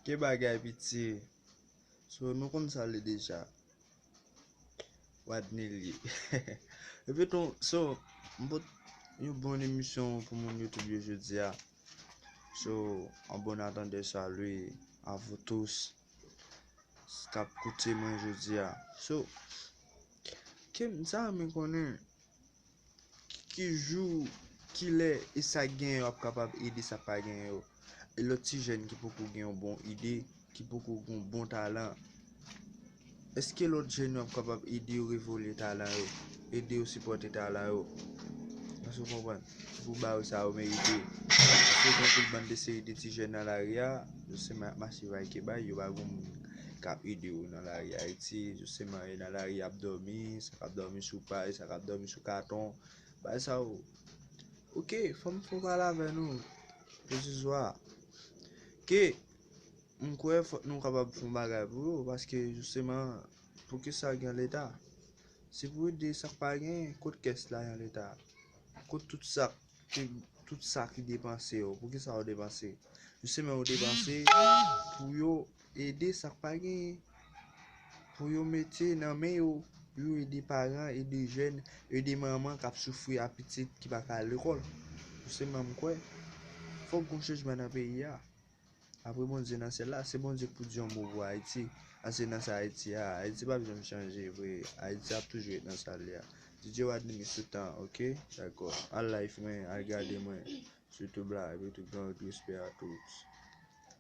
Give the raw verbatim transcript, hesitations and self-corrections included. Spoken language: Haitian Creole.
Ke bagay piti. So, nou konn sa l ye deja. Wadney li. Epi tou, so, m pot yon bon emisyon pou moun YouTube yo jodi a. So, en bon attendant, salut à vous tous k ap koute mwen jodi a. So, ke m sa renmen konnen ki jou, ki lè e sa k genyen yo ap kapab ede sa k pa genyen yo. E lòt ti jèn ki poko gen yon bon ide, ki poko gen yon bon talan, èske lòt jèn yo ap kapab ede yo revoye talan yo, ede yo sipòte talan yo? Èske w konprann? Pou ba yo sa yo merite. Paske gen anpil bann de seri de ti jèn nan lari a, yo se ma-, mache bay ke bay, yo pa gen moun k ap ede yo nan lari Ayiti, yo se mare nan lari ap dòmi, sa k ap dòmi sou pay, sa k ap dòmi sou katon, bay sa yo. Oke, fò m fè yon pale avè nou pou se swa. Ke m kwè fòk nou kapab fè yon bagay pou yo, paske jisteman, poukisa gen Leta? Se pou ede sa k pa gen, kot kès lajan Leta? Kot tout sa k, tout sa ki depanse yo? Poukisa yo depanse? Jisteman, yo depanse pou yo ede sa k pa genyen. Pou yo mete nan men yo, pou yo ede paran, ede jèn, ede manman k ap soufri a pitit ki pa ka al lekòl. Jisteman, m kwè fòk gon chanjman nan peyi a. Apre Bondye nan syèl la, se Bondye k pou di yon mo pou Ayiti. Paske nan sa Ayiti a, Ayiti p ap janm chanje vre. Ayiti ap toujou ret nan sa l ye a. DJ Wadney Mix tout tan, oke? Dakò. Al like mwen, al gade mwen sou YouTube la, epi tout, gran respè a tout.